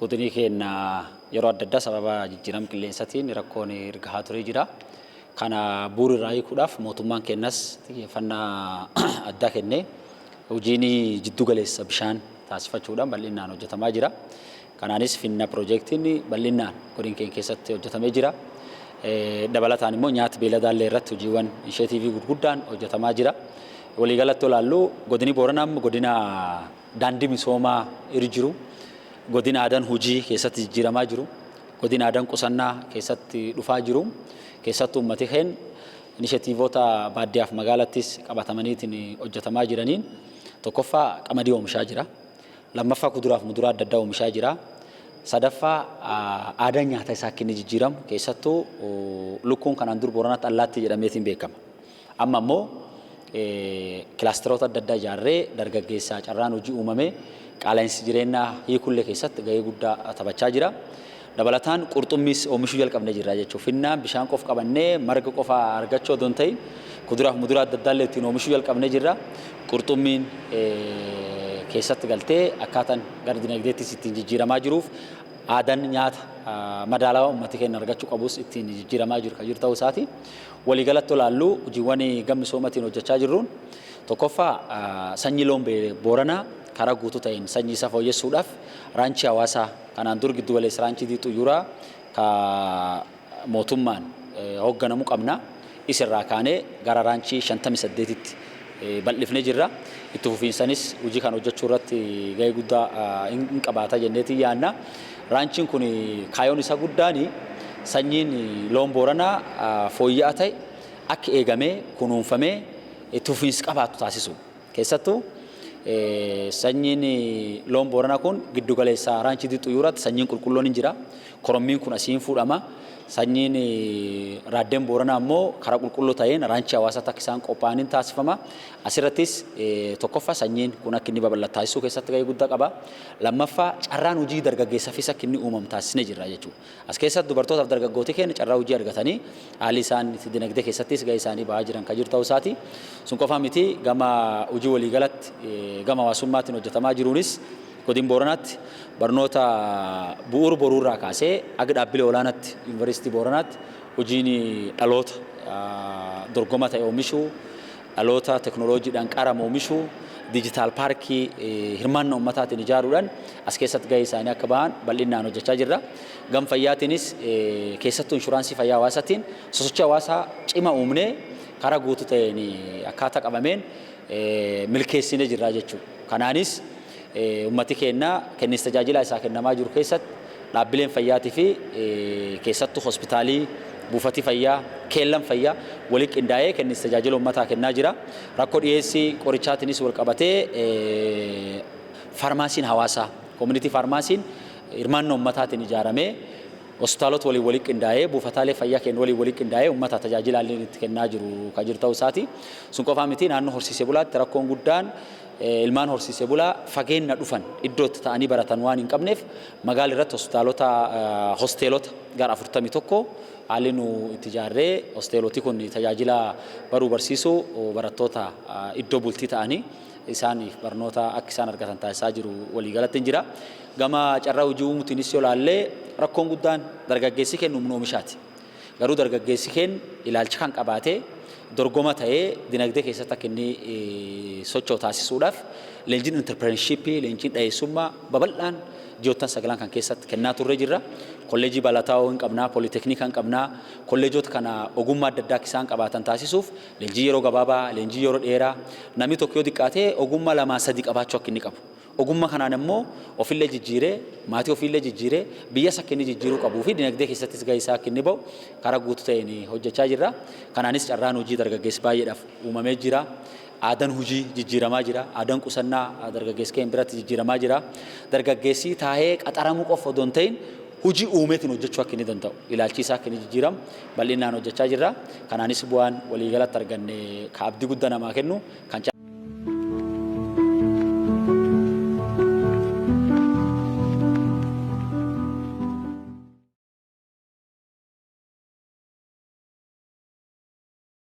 Godinii keenya yeroo adda addaa sababa jijjiirama qilleensaatiin rakkoon gahaa turee jira. Kana bu'uura irraa hiikuudhaaf mootummaan keenyas xiyyeeffannaa addaa kennee hojiin jiddu galeessa bishaan taasifachuudhaan bal'inaan hojjetamaa jira. Kanaanis Finna piroojeektiin bal'inaan godina keenya keessatti hojjetamee jira. Dabalataan immoo nyaata beeyladaallee irratti hojiiwwan inisheetiivii gurguddaan hojjetamaa jira. Waliigalatti olaallu godini Booranaa godina daandii misoomaa irra jiru, godina aadaan hojii keessatti jijjiiramaa jiru, godina aadaan qusannaa keessatti dhufaa jiru, keessattuu uummati keenya inisheetiivota baadiyyaaf magaalattis qabatamaniitiin hojjetamaa jiraniin tokkoffaa qamadii oomishaa jira. Lammaffaa kuduraaf muduraa adda addaa oomishaa jira. Sadaffaa aadaan nyaata isaa akka inni jijjiiramu keessattuu lukkuun kanaan dur Booranatti allaattii jedhameetiin beekama. Amma immoo kilaasteroota adda addaa ijaarree dargaggeessaa carraan hojii uumamee qaala'insi jireenyaa hiikullee keessatti gahee guddaa taphachaa jira. Dabalataan qurxummiis oomishuu jalqabnee jirra jechuudha. Finnaan bishaan qofa qabannee marga qofa argachuu odoo hin ta'in kuduraaf muduraa adda addaa illee ittiin oomishuu jalqabnee jirra. Qurxummiin keessatti galtee akkaataan gara dinagdeettis ittiin jijjiiramaa jiruuf aadaan nyaata madaalawaa uummati keenya argachuu qabus ittiin jijjiiramaa jiru kan jiru ta'uu isaati. Waliigalatti olaallu hojiiwwan gama misoomaatiin hojjechaa jirruun tokkoffaa sanyii loon Booranaa karaa guutuu ta'een sanyii isaa fooyyessuudhaaf raanchii hawaasaa kanaan dur giddu galeessa raanchii Xuyyuraa ka mootummaan hoogganamu qabna. Isirraa kaanee gara raanchii 58tti bal'ifnee jirra. Itti fufiinsanis hojii kana hojjechuu irratti gahee guddaa hin qabaata jenneetiin yaadna. Raanchiin kun kaayoon isaa guddaan sanyiin loon Booranaa fooyya'aa ta'e akka eegamee kunuunfamee itti fufiinsa qabaatu taasisu. Keessattuu sanyiin loon Booranaa kun giddu galeessa raanchii Xuyyuuraatti sanyiin qulqulluun hin jira. Korommiin kun asiin fuudhama. Sanyiin raaddeen Booranaa immoo karaa qulqulluu ta'een raanchii hawaasaatti akka isaan qophaa'aniin taasifama. Asirrattis tokkoffaa sanyiin kun akka inni babal'atu taasisuu keessatti gahee guddaa qaba. Lammaffaa carraan hojii dargaggeessaafis akka inni uumamu taasisnee jirra jechuudha. As keessatti dubartootaaf dargaggooti keenya carraa hojii argatanii haalli isaan itti dinagdee keessattis gahee isaanii bahaa jiran kan jiru ta'uu isaati. Sun qofaa miti, gama hojii waliigalatti gama hawaasummaatiin hojjetamaa jiruunis godin Booranaatti barnoota bu'uura boruurraa kaasee aga dhaabbilee olaanaatti yuunivarsiitii Booranaatti hojiin dhaloota dorgoma ta'e oomishuu, dhaloota teknooloojiidhaan qarame oomishuu, diijitaal paarkii hirmaannaa uummataatiin ijaaruudhaan as keessatti gahee isaanii akka bahan bal'inaan hojjechaa jirra. Gama fayyaatiinis keessattuu inshuraansii fayyaa hawaasaatiin sosochii hawaasaa cima uumnee karaa guutuu ta'een akkaataa qabameen milkeessinee jirra jechuudha. Kanaanis uummati keenya kenniinsa tajaajilaa isaa kennamaa jiru keessatti dhaabbileen fayyaatii fi keessattuu hospitaalii, buufatii fayyaa, keellan fayyaa waliin qindaa'ee kenniinsa tajaajila uummataa kennaa jira. Rakkoo dhiyeessii qorichaatiinis wal qabatee faarmaasiin hawaasaa, community faarmaasiin hirmaannaa uummataatiin ijaaramee hospitaalota waliin waliin qindaa'ee, buufataalee fayyaa keenya waliin waliin qindaa'ee uummata tajaajila illee itti kennaa jiru kan jiru ta'uu isaati. Sun qofaa miti, naannoo horsiisee bulaatti rakkoon guddaan ilmaan horsiisee bulaa fageenya dhufan iddoo itti ta'anii baratan waan hin qabneef magaala irratti hospitaalota hosteelota gara 41 haalli nu itti ijaarree hosteeloti kun tajaajila baruu barsiisuu barattoota iddoo bultii ta'anii isaaniif barnoota akka isaan argatan taasisaa jiru waliigalatti hin jira. Gama carraa hojii uumuutiinis yoo ilaalle rakkoon guddaan dargaggeessi kennu humna oomishaati. Garuu dargaggeessi keenya ilaalcha kan qabaatee dorgoma ta'ee dinagdee keessatti akka inni socho'u taasisuudhaaf leenjiin intarpireenshipii, leenjiin dhaheessummaa babal'aan ji'oottan sagalan kan keessatti kennaa turre jirra. Kolleejii Balataa'oo hin qabnaa, Poolitekniika hin qabnaa. Kolleejota kana ogummaa adda addaa akka isaan qabaatan taasisuuf leenjii yeroo gabaabaa, leenjii yeroo dheeraa, namni tokko yoo xiqqaatee ogummaa lamaa sadii qabaachuu akka inni qabu. Ogummaa kanaan immoo ofillee jijjiiree, maatii ofiillee jijjiiree, biyyas akka inni jijjiiruu qabuu fi dinagdee keessattis gahee isaa akka inni bahu karaa guutuu ta'een hojjechaa jirra. Kanaanis carraan hojii dargaggeessa baay'eedhaaf uumamee jira. Aadaan hojii jijjiiramaa jira. Aadaan qusannaa dargaggeessa keenya biratti jijjiiramaa jira. Dargaggeessi taa'ee qaxaramuu qofa odoo hin ta'in hojii uumeetiin hojjechuu akka inni danda'u ilaalchi isaa akka inni jijjiiramu bal'inaan hojjechaa jirra. Kanaanis bu'aan waliigalatti arganne ka abdii guddaa namaa kennu kan.